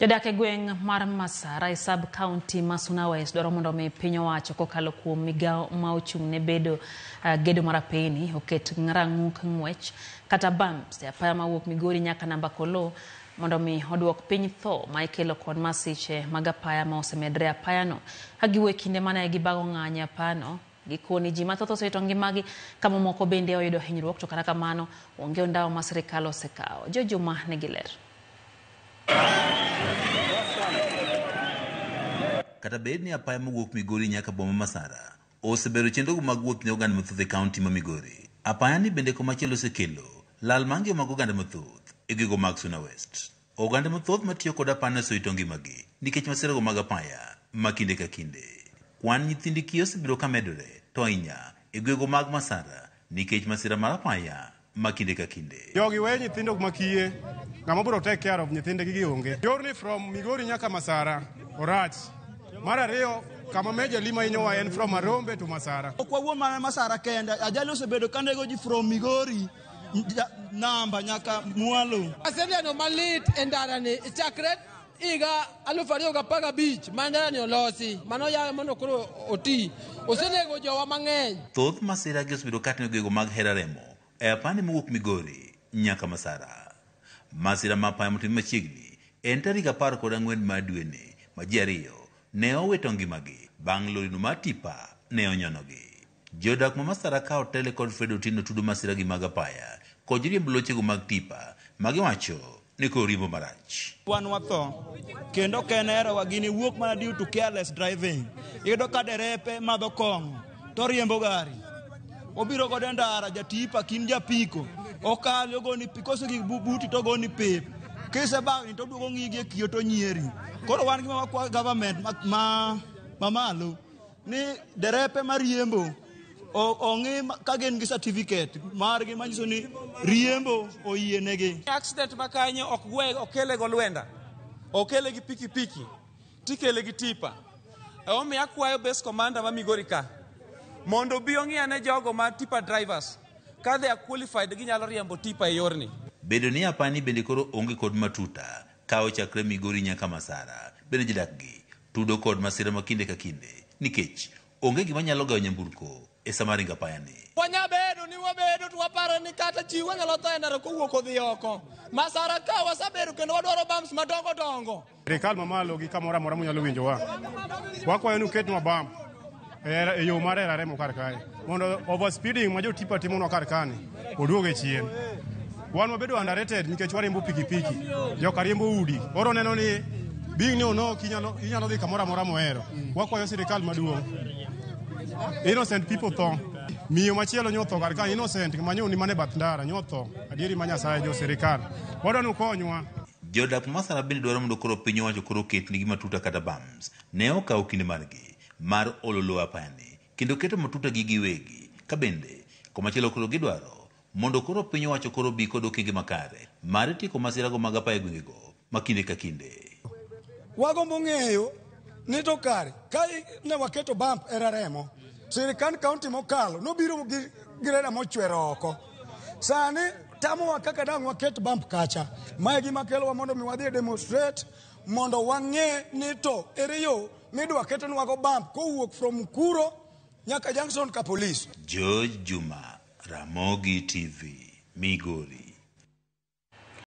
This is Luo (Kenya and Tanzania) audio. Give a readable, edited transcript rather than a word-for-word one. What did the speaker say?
Jodak e gweng' mar Masara e sub county ma Suna West dwaro mondo omi piny owacho kokalo kuom migawo ma ochung' ne bedo gedo mar apeyni oket rang'uk ng'wech kata bumps e apaya mawuok Migori nyaka namba Kolo mondo mi oduok piny tho ma ikelo kod masiche mag apaya ma osemedre apayano. Ka giwuoyo e kinde mane gibago ng'anyo e apayano, gikoni ji mathoth osewito ngimagi ka mamoko bende oyudo hinyruok to kata kamano onge ondawo ma sirikal osekawo. Jo Juma nigi ler. Kata bed ni apaya mawuok Migori nyaka boma Masara osebedo chenro mag wuoth ne oganda mathoth e kaunti ma Migori, apaya ni bende komachielo osekelo lal mar ngima mag oganda mathoth e gwenge mag Suna West. Oganda mathoth matiyo kod apaya osewito ngimagi nikech masirago mag apaya ma kinde ka kinde. Kwan nyithind kiye osebedo ka medore to ahinya e gwenge mag Masara nikech masira mar apaya ma kinde ka kinde. Jogi weyo nyithindo ma kiye, ng'ama biro take care of nyithindgi gi onge. Yorni from Migori nyaka Masara orach. Mar ariyo, kama majorly ma hinyowa en from Arombe to Masara. Ok wawuo mana Masara kende, ajali osebedo ka nego ji from Migori namba nyaka mwalo. Aseneno malit e ndarani chakre higa 2015 ma ndarani olosi, mano yawe mondo koro oti. Osenego jowa mang'eny. Thoth masira gi osebedo ka timo gwenge mag Hera Remo e apani mowuok Migori nyaka Masara. Masira ma apaya motimore machiegni en tarik 14 mar dweni ma ji ariyo ne owito ngimagi bang' lorino mar tipa ne onyonogi. Jodak ma Masara ka otele kod Fred Otieno tudo masira gi mag apaya kod joriemb lochego mag tipa ma giwacho ni koro riembo marach. Wan watho kendo ok en herowa, gini wuok mana due to careless driving. Iyudo ka derepe madho kong'o to riembo gari. Obiro godo e ndara jatipa kin japiko okali ogoni pi kose gik buti to ogoni pip. Kisebagni to oduogo ng'iyi gi e kio to onyieri. Koro wan gima wakwa government mamalo ni derepe mariembo ong'i ka gin gi certificate margi manyiso ni riembo oyienegi. Accident ma kanyo ok gwe okele go lwenda, okele gi pikipiki, tikele gi tipa. Emomiyo akwayo base commander ma Migori ka mondo obi ong'i ane jogo ma tipa drivers ka they are qualified ginyalo riembo tipa e yorni. Bedo ni apani bende koro onge kod matuta ka ochakre Migori nyaka Masara, bende jodak gi tudo kod masira ma kinde ka kinde nikech onge gima nyalo gayo nyamburko e sama ringo apaya ni. Wanyabedo ni wabedo to waparo ni kata chi wanyalo tho e ndara kowuok odhi oko. Masara ka wasebedo kendo wadwaro bumps madongo dongo. Sirikal mamalo gi kamoro amora munyalo winjowa. Wakwayo ni uketnwa bump e yo mar Hera Remo kar kae mondo overspeeding ma jotipa timonwa kar kani oduog e chien. Wan wabedo underrated nikech wariembo pikipiki, joka riembo udi. Koro neno ni being ni onok inyalo dhi kamoro amora mohero. Wakwayo sirikal maduong'. Innocent people tho. Miyo machielo nyotho kar ka innocent manyo ni mane bath ndara nyotho. Adieri ma Nyasaye jo sirikal. Wadwa ni ukonywa. Jodak ma Masara bende dwaro mondo koro piny owacho koro oketnigi matuta kata bumps ne okawo kinde margi mar olo lowo apayani kendo keto matuta gi giwegi ka bende komachielo koro gidwaro mondo koro piny owacho koro bi kod okenge makare mar tieko masirago mag apaya e gwengego ma kinde ka kinde. Wagombo ng'eyo ni to kare ka ne waketo bump e Raremo, sirikand kaunti mokalo nobiro gi greda mochwero oko. Sani tamowa kaka dang' waket bump kacha. Mae gima kelowa mondo mi wadhi e demonstrate mondo wang'e ni to ere yo midwa ketonwago bump kowuok from Mukuro nyaka junction ka police. George Juma, Ramogi TV, Migori.